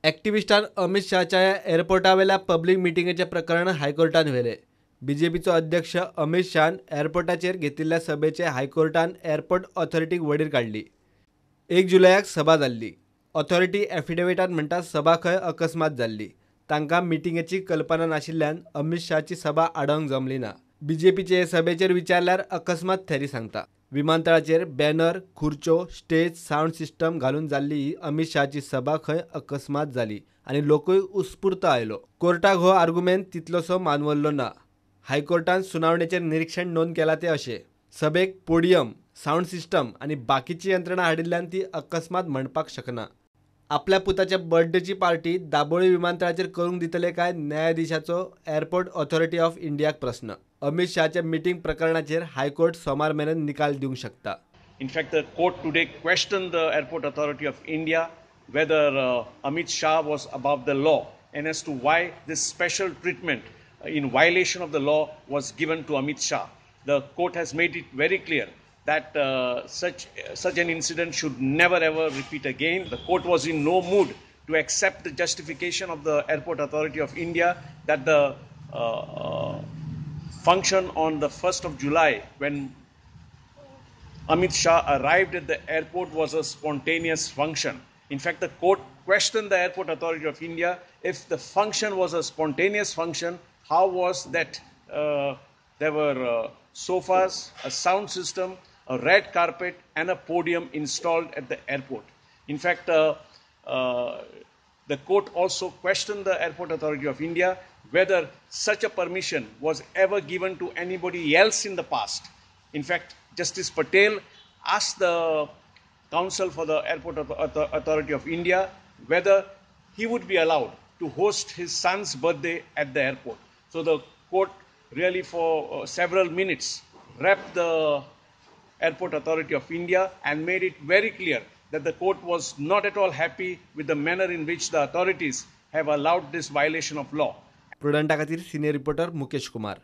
एक्टिविस्टान Amit शहाच्या एअरपोर्टावेल्या public मिटिंगेचें प्रकरण हायकोर्टान व्हेलें. बीजेपीचो अध्यक्ष अमित शहान एअरपोर्टाचेर घेतिल्ल्या सभेचे हायकोर्टान एअरपोर्ट ऑथॉरिटीक वडीर काडली. 1 जुलयाक सभा जाल्ली. ऑथॉरिटी एफिडेविटान म्हणटा सभा खंय अकस्मात जाल्ली. तांकां मिटिंगेची कल्पना नाशिल्ल्यान अमित शहाची सभा आडोवंक जमली ना. बीजेपीचे हे सभेचेर विचारल्यार अकस्मात थेरी सांगता. विमानतळाचेर बॅनर, खुर्च्यो, स्टेज, सावंड सिस्टम घालून जाल्ली ही अमित शहाची सभा खंय अकस्मात जाली आनी लोकूय उत्स्फूर्त आयलो. कोर्टाक हो आर्गुमेंत तितलोसो मानवल्लो ना. हायकोर्टान सुनावणेचेर निरीक्षण नोंद केलां तें अशें: सभेक पोडियम, सावंड सिस्टम आनी बाकीची यंत्रणा हाडिल्ल्यान ती अकस्मात म्हणपाक शकना. आपल्या पुताच्या बर्थडेची पार्टी दाबोळी विमानतळाचेर करूंक दितले काय न्यायाधीशाचो एअरपोर्ट ऑथॉरिटी ऑफ इंडियाक प्रस्न. अमित शहाच्या मिटींग प्रकरणाचेर हायकोर्ट सोमार मेरेन निकाल दिवंक शकता. In fact, the court today questioned the Airport Authority of India whether Amit Shah was above the law and as to why this special treatment in violation of the law was given to Amit Shah. The court has made it very clear that such an incident should never ever repeat again. The court was in no mood to accept the justification of the Airport Authority of India that the function on the 1st of July when Amit Shah arrived at the airport was a spontaneous function. In fact, the court questioned the Airport Authority of India if the function was a spontaneous function, how was that there were sofas, a sound system, a red carpet and a podium installed at the airport. In fact, the court also questioned the Airport Authority of India whether such a permission was ever given to anybody else in the past. In fact, Justice Patel asked the counsel for the Airport Authority of India whether he would be allowed to host his son's birthday at the airport. So the court really for several minutes wrapped the Airport Authority of India and made it very clear that the court was not at all happy with the manner in which the authorities have allowed this violation of law. प्रुडंटा खातीर senior reporter Mukesh Kumar.